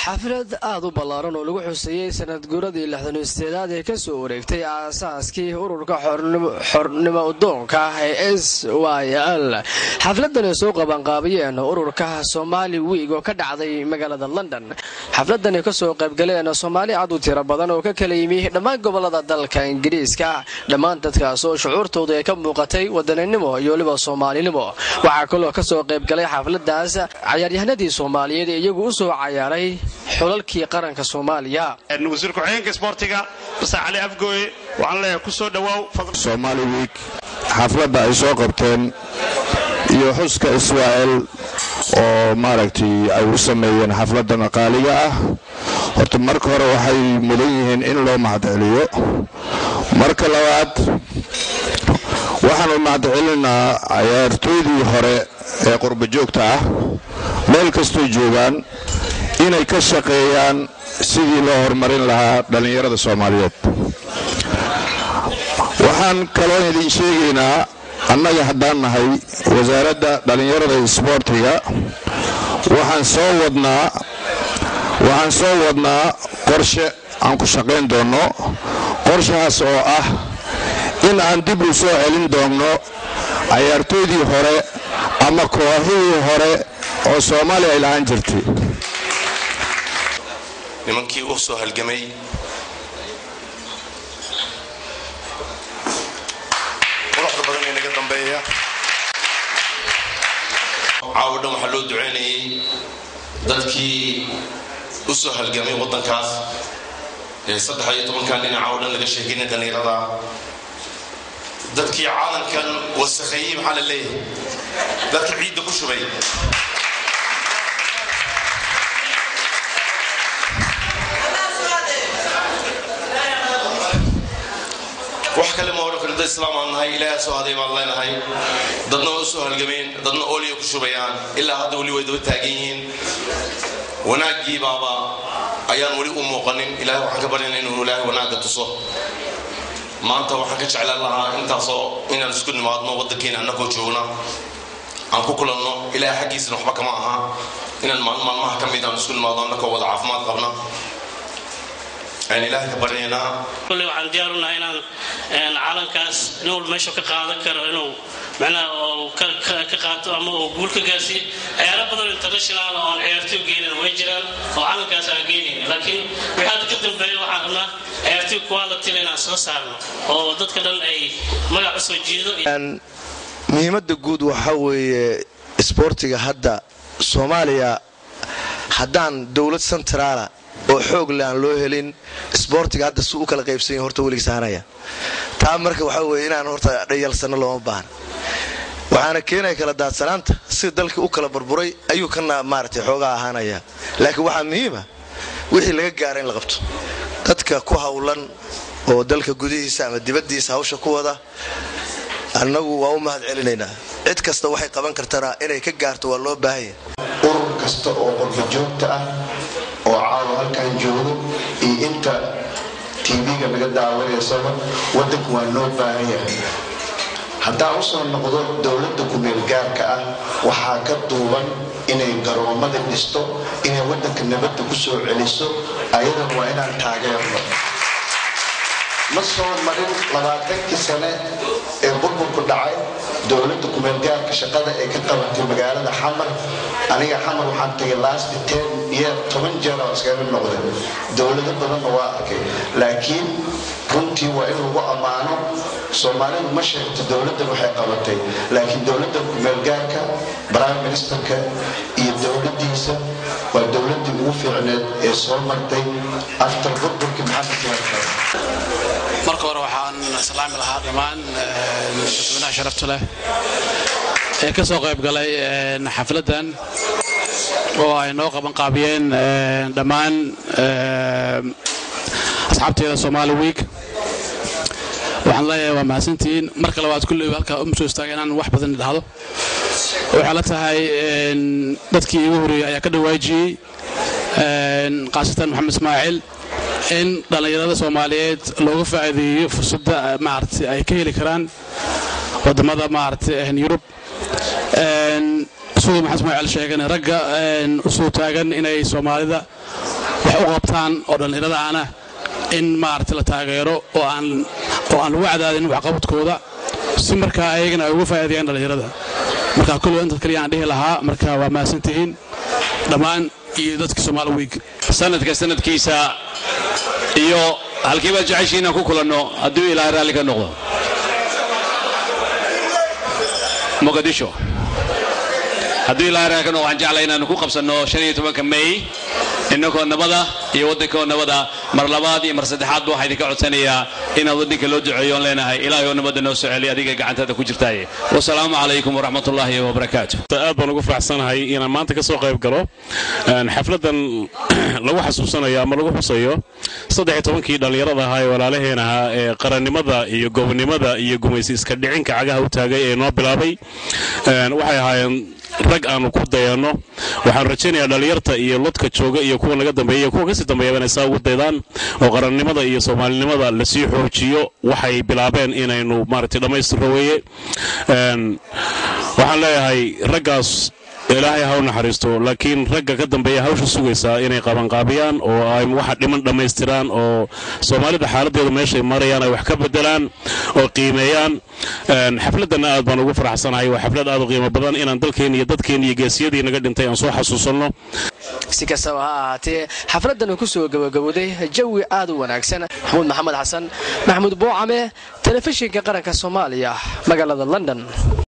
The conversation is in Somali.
Xaflad aad u ballaaran oo lagu xuseeyey sanad guuradii 68aad ee kasoo wareegtay aasaaskii ururka xornimo udoonka ee SYL. Xafladan ay soo qabanqaabiyeen ururka Somali Week oo ka dhacday magaalada London. Xafladan ay kasoo qaybgaleen Soomaali aad u tiro badan oo ka kala yimi dhammaan gobolada dalka Ingiriiska, dhammaan dadkaas oo shucuurtooda ay ka muuqatay wadaninimo iyo weliba Soomaalinimo. Waxaa kaloo kasoo qaybgalay xafladaas cayaaryahanadii Soomaaliyeed ee iyagu usoo cayaaray xulalkii qaranka Soomaaliya. Wasiir ku-xigeenka isboortiga Mase Cali Afgooye, waxaan leeyahay ku soo dhowaaw. Somali Week xafladda ay soo qabteen iyo xuska Israa'el oo maaragtay ay u sameeyeen xafladdan qaaliga ah, horta marka hore waxay mudan yihiin in loo mahadceliyo. Marka labaad, waxaanu mahadcelinaa cayaartooydii hore ee qurba joogta ah meel kastoy joogaan inay ka shaqeeyaan sidii loo horumarin lahaa dhallinyarada Soomaaliyeed. Waxaan kaloo idin sheegaynaa, annaga haddaan nahay Wasaaradda Dhallinyarada Isboortiga, waxaan soo wadnaa qorshe aan ku shaqayn doonno, qorshahaas oo ah in aan dib u soo celin doonno cayaartooydii hore ama kooxihii hore oo Soomaaliya ay lahaan jirtay. Nimankii u soo halgamay quruxda badan ee naga dambeeya, caawo dhan waxaa loo duceynayay dadkii u soo halgamay waddankaas ee 13-kan dhinaca oo dhan laga sheekeynay, dhallinyarada, dadkii caalamkan wasakheeyey. Maxaa la leeyahay? Dadka ciidda ku shubay. Wax kale ma odhan karo. Dad Islaam aan nahay, Ilaaha soo haday baan leenahay. Dadna waa u soo halgameen, dadna ooliya ku shubayaan, ilaa hadda weli way daba taagan yihiin. Wanaaggii baaba ayaan weli u muuqanin. Ilahay waxaan ka baryana inuu Ilaahay wanaagga tuso. Maanta waxaan ka jeclaan lahaa intaasoo inaan isku nimaadno waddankeena annagoo joogna aan ku kulanno. Ilahay xaggiisana waxba kama aha inaan maalin maalmaha ka mid aan isku nimaadno annagoo wada caafimaad qabna ayaan Ilaahay ka baryaynaa. Kulley waxaan diyaar u nahay inaan calankaas nin walba meesha ka qaadan karo inuu macnaha oo ka qaato ama uu guul ka gaarsiiyo. Ciyaaro badan international oo aan ciyaartoy geynin way jiraan oo calankaas aan geynayn, laakiin wixii hadda ka dambeeya waxaan rabnaa ciyaartoy quality inaan soo saarno oo dadka dhan ay magac usoo jiido. Muhiimadda guud waxaa weeye isboortiga hadda Soomaaliya, haddaan dowlad central ah oo xoog le aan loo helin, isboortiga hadda si u kala qaybsan yahay horta weligiis ahanaya taa. Marka waxaa weeye inaan horta dhayalsanno looma baahna. Waxaana keenaya kala daadsanaanta si dalkii u kala burburay ayuu kana maaragtay xoogaa ahaanaya, laakiin waxaa muhiima wixii laga gaara in la qabto. Dadka ku howlan oo dalka gudihiisa ama dibaddiisa hawsha ku wada, annagu waa u mahad celinaynaa. Cid kasta waxay qaban kartana inay ka gaarto waa loo baahanya. Urur kasta oo qurba joogta ah oo caawa halkan joogo iyo inta TV-ga naga daawanaysaba, waddanku waa noo baahan yahay. Haddaa usoo noqdo dowladda kumeel gaarka ah, waxaa ka duuban inay garoommada dhisto, inay waddanka nabadda ku soo celiso. Ayadan waa inaan taageerno. Ma soo marin 20-kii sane ee burburku dhacay dowladda kumeelgaarka shaqada ay ka qabatay magaalada Xamar. Aniga Xamar waxaan tagay last 10 year 10 jeer oo iskaga noqday, dowlado badanna waa arkay, laakiin runtii waa in lagu ammaano. Soomaalidu ma sheegto dowladdan waxay qabatay, laakiin dowladda kumeelgaarka, prime ministerka iyo dowladdiisa waa dowladdii ugu fiicneed ee soo martay after burburkii Maxamed Siyaad. Marka hore waxaan salaami lahaa dhammaan dadweynaha sharafta leh ee ka soo qayb galay xafladdan oo ay noo qaban qaabiyeen dhammaan asxaabteeda Somali Week. Waxaan leeyahay waa mahadsantihiin. Marka labaad, kulley halkaa uma soo istaaga inaan wax badan idhahdo. Waxay la tahay dadkii igu horreeyey ayaa ka dhawaajiyey, khaasatan Maxamed Ismaaciil, in dhallinyarada Soomaaliyeed looga faa'iideeyo fursadda maaragtay ay ka heli karaan waddamada maaragtay Yurub. Siduu Maxamed Ismaaciil sheegana, ragga usoo taagan inay Soomaalida wax u qabtaan oo dhallinyarada ahna in maaragtay la taageero oo aan lagu cadaadin waxqabadkooda, si markaa ayagana ay uga faa'iideeyaan dhallinyarada. Marka kulliba intaas kaliya aan dhihi lahaa. Marka waa mahadsantihiin dhammaan iyo dadka Somali Week. Sanadka sanadkiisa iyo halkii baad jeceshiin inaan ku kulanno, hadduu Ilaahay raalli ka noqdo? Muqdisho, hadduu Ilaahay raalli ka noqdo. Waxaan jeclay inaanu ku qabsanno 15-ka May, innagoo nabada iyo waddankoo nabada. Mar labaad iyo mar saddexaadba waxaa idinka codsanayaa inaad waddanka loo duceeyo oon leenahay, Ilaahay oo nabadda noo soo celiy, adiga gacantaada ku jirtaaye. Wasalaamu calaykum waraxmatullaahi wabarakaatu. Aad baan ugu faraxsanahay inaan maanta ka soo qayb galo xafladdan lagu xasuusanayo ama lagu xusayo 13-kii dhallinyarada ahaa ee walaalaheen ahaa ee qarannimada iyo gobonnimada iyo gumaysi iska dhicinka cagaha u taagay ee noo bilaabay. Waxay ahaayeen rag aanu ku dayanno. Waxaan rajaynayaa dhallinyarta iyo lodka jooga iyo kuwa naga dambeeya iyo kuwa kasii dambeeyaba inay saa ugu daydaan oo qarannimada iyo soomaalinimada lasii xoojiyo. Waxay bilaabeen inaynu maaragtay dhammaystirro weeye. Waxaan leeyahay raggaas Ilaahay ha u naxariisto, laakiin ragga ka dambeeya hawsha sugaysaa inay qabanqaabiyaan oo ay waxa dhiman dhammaystiraan oo soomaalida xaaladdeedu meeshay marayaan ay wax ka bedelaan oo qiimeeyaan. Xafladdanna aad baan ugu faraxsanahay. Waa xaflad aad u qiimo badan inaan dalkeen iyo dadkeen iyo geesiyadii naga dhintay aan soo xasuusanno. Si kastaba ha ahaatee, xafladdan ku soo gabagabowday jawi aad u wanaagsan. Maxamuud Maxamed Xasan, Maxamuud Boocame, Telefishinka Qaranka Soomaaliya, magaalada London.